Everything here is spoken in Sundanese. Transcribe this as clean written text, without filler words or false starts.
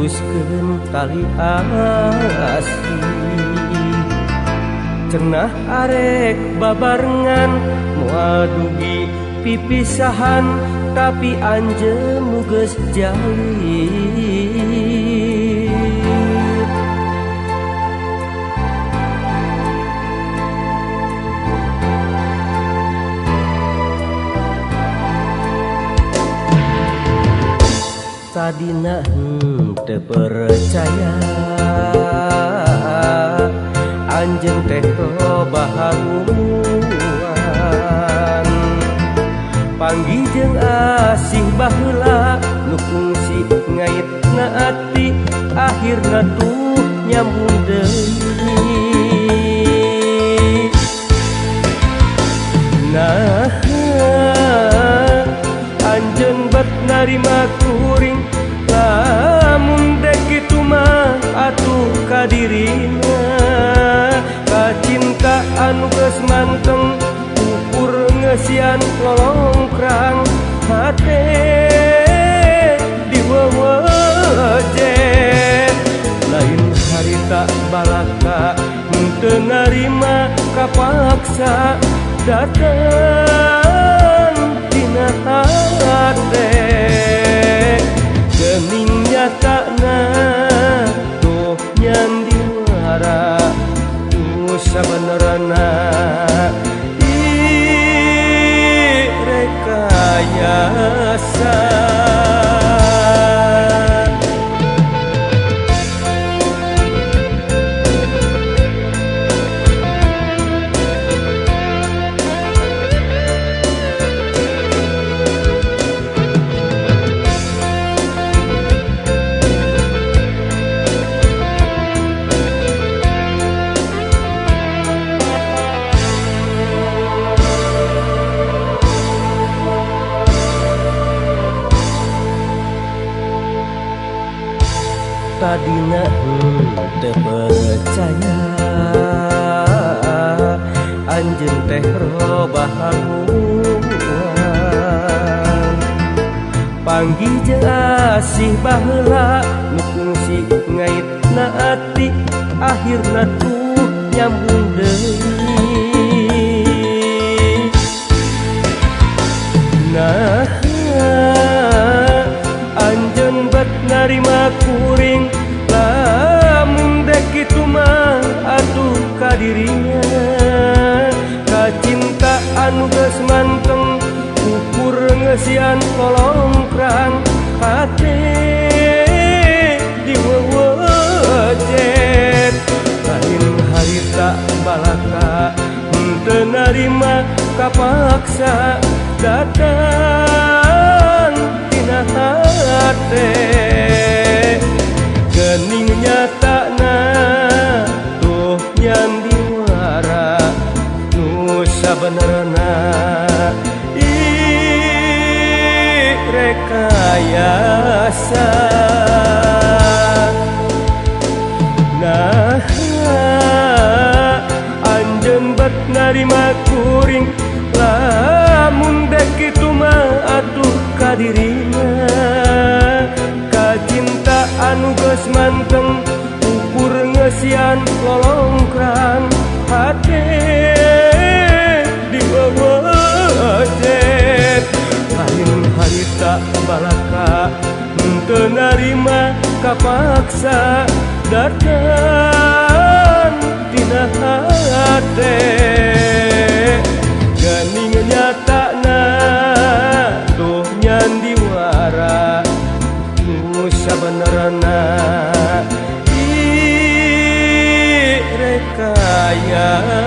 Mutuskeun tali asih. Cenah arek babarengan moal dugi pipisahan, tapi anjeun nu geus jalin. Tadina henteu percaya anjeun teh robah haluan. Panggih jeung asih baheula nu kungsi ngaitna ati, akhirna tuh nyambung deui. Nah, anjeun bet narima kuring, lamun dek kitu mah atuh ka dirina. Kacinta anu geus manteng ukur ngeusian lolongkrang hate diwewejet. Lain harita balaka henteu narima kapaksa datang tina hate. Geuning nyatana tuh nyandiwara nu sabenerna ih rekayasa. Tadina henteu percaya anjeun teh robah haluan. Panggih jeung asih baheula nu kungsi ngaitna ati, akhirna tuh nyambung deui. Nah, anjeun bet narima kuring, lamun dek kitu mah atuh ka dirinya. Kacinta anu geus manteng ukur ngeusian lolongkrang hate diwewejet. Lain harita balaka henteu narima kapaksa datang tina hate. Geuning nyatana tuh nyandiwara nu sabenerna ih rekayasa. Nah, anjeun bet narima kuring, lamun dek kitu mah atuh ka dirina. Kacinta anu geus manteng ukur ngeusian lolongkrang hate diwewejet. Lain harita balaka henteu narima kapaksa datang tina hate. Geuning nyatana tuh nyandiwara nu sabenerna ih rekayasa.